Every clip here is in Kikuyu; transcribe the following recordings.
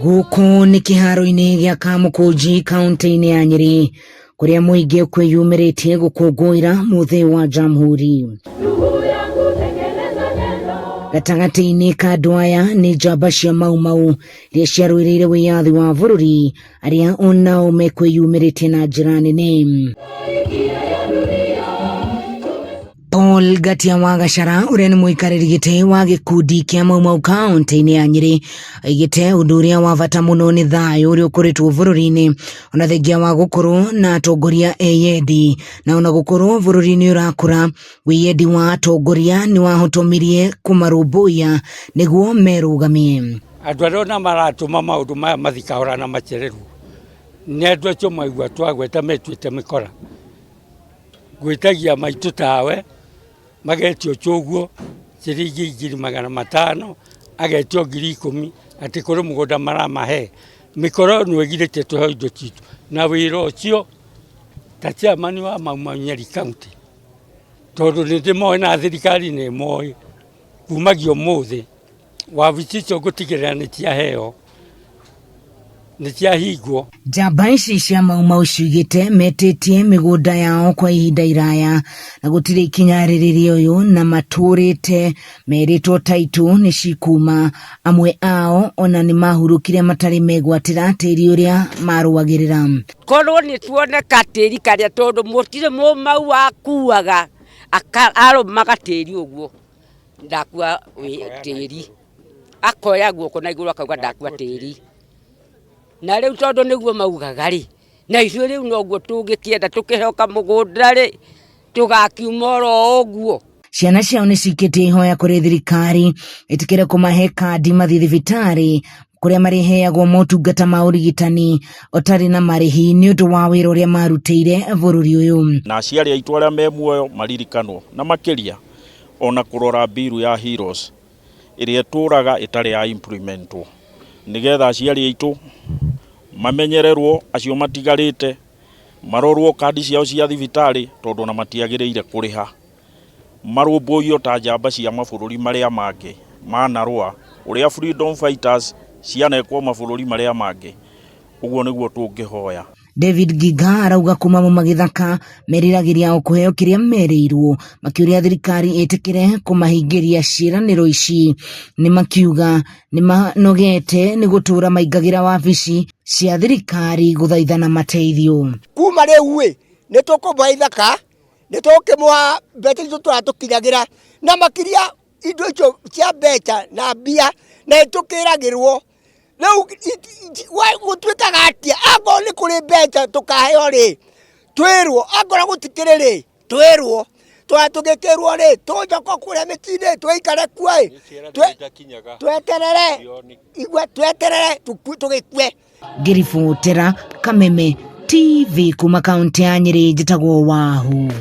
Gũkũ nĩ kĩharo-inĩ gĩa Kamũkũnji kaũntĩ-inĩ ya Nyĩrĩ kũrĩa mũingĩ kwĩyumĩrĩtie gũkũngũĩra mũthĩ wa Jamhuri. Gatagatĩ-inĩ ka andũ aya nĩ njamba cia Mau Mau iria ciarũĩrĩire wĩyathi wa bũrũri arĩa onao mekwĩyumĩrĩtie na njĩra nene. Paul Ngatia wa Gachara ũrĩa nĩ mũikarĩri gĩtĩ wa gĩkundi kĩa Mau Mau kaũntĩ-inĩ ya Nyĩrĩ aigĩte ũndũ ũrĩa wa bata mũno nĩ thayũ ũrĩa ũkoretwo bũrũri-inĩ ona thengia wa gũkorwo na atongoria eyendi na ona gũkorwo bũrũri nĩ ũrakũra wĩyendi wa atongoria nĩ wahotomirie kũmarũmbũiya nĩguo merũgamie. Andũ arĩa ona maratũma maũndũ maya mathiĩ kahora na macererwo nĩ andũ acio maigua twagweta metuĩte mĩkora. Ngwĩtagia maitũ tawe, magetio ũguo, ciringi 500,000, agetio 10,000, atĩ kũrĩ mũgũnda maramahe. Mĩkora ĩno ĩgirĩtie tũheo indo citũ. Na wĩra ũcio, ta chairman wa Mau Mau Nyeri County, tondũ nĩ ndĩmoĩ na thirikari nĩ ĩmoĩ, kumagia ũmũthĩ, wabici icio ngũtigĩrĩra nĩ ciaheo, nĩ ciahingwo. Njamba ici cia Mau Mau ciugĩte metĩtie mĩgũnda yao kwa ihinda iraya na gũtirĩ ikinya rĩrĩ rĩoywo na matũrĩte merĩtwo taitũ nĩ cikuma. Amwe ao ona nĩ mahurũkire matarĩ megwatĩra tĩri ũrĩa marũagĩrĩra. Korwo nĩ tuone gatĩri karĩa tondũ mũtirĩ mũmau wakuaga arũmaga tĩri ũguo ndakua tĩri akoya guoko na igũrũ akauga ndakua tĩri. Na rĩu tondũ nĩguo maugaga rĩ, na ithuĩ rĩu noguo tũngĩkĩenda tũkĩheo kamũgũnda rĩ, tũgakiuma oro ũguo. Ciana ciao nĩ cikĩtie ihoya kũrĩ thirikari ĩtĩkĩre kũmahe kandi mathiĩ thibitarĩ kũrĩa marĩheagwo motungata ma ũrigitani ũtarĩ na marĩhi nĩ ũndũ wa wĩra ũrĩa marutĩire bũrũri ũyũ. Na aciari aitũ arĩa me muoyo maririkanwo na makĩria ona kũrora bill ya Heroes ĩrĩa ĩtũraga ĩtarĩ ya implementwo nĩgetha aciari aitũ mamenyererwo acio matigarĩte marorwo kandi ciao cia thibitarĩ tondũ ona matiagĩrĩire kũrĩha marũmbũiyo ta njamba cia mabũrũri marĩa mangĩ manarũa ũrĩa freedom fighters cianekwo mabũrũri marĩa mangĩ ũguo nĩguo tũngĩhoya. David Nginga arauga kuma Muma Gĩthaka meriragĩria o kũheo kĩrĩa merĩirwo makĩũria thirikari ĩtĩkĩre kũmahingĩria ciĩranĩro ici. Nĩ makiuga nĩ manogete nĩ gũtũra maingagĩra wabici cia thirikari gũthaithana mateithio. Kuma rĩu ĩ nĩ tũkũmũhe ithaka, nĩ tũkĩmũha mbeca icio tũratũkinyagĩra na makĩria indo icio cia mbeca na mbia na nĩ tũkĩragĩrwo rĩu gũtuĩkaga atĩa akorwo nĩ kũrĩ mbeca tũkaheo rĩ twĩrwo akorwo gũtikĩrĩ rĩ twĩrwo twa tũgĩkĩrwo rĩ tũnjoka kũrĩa mĩciĩ-inĩ tũikare kuo ĩ tweterere igua tweterere tũgĩkue. Ngĩribotera Kameme TV kuma kaunti ya Nyĩrĩ, njĩtagwo Wahu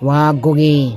wa Ngũgĩ.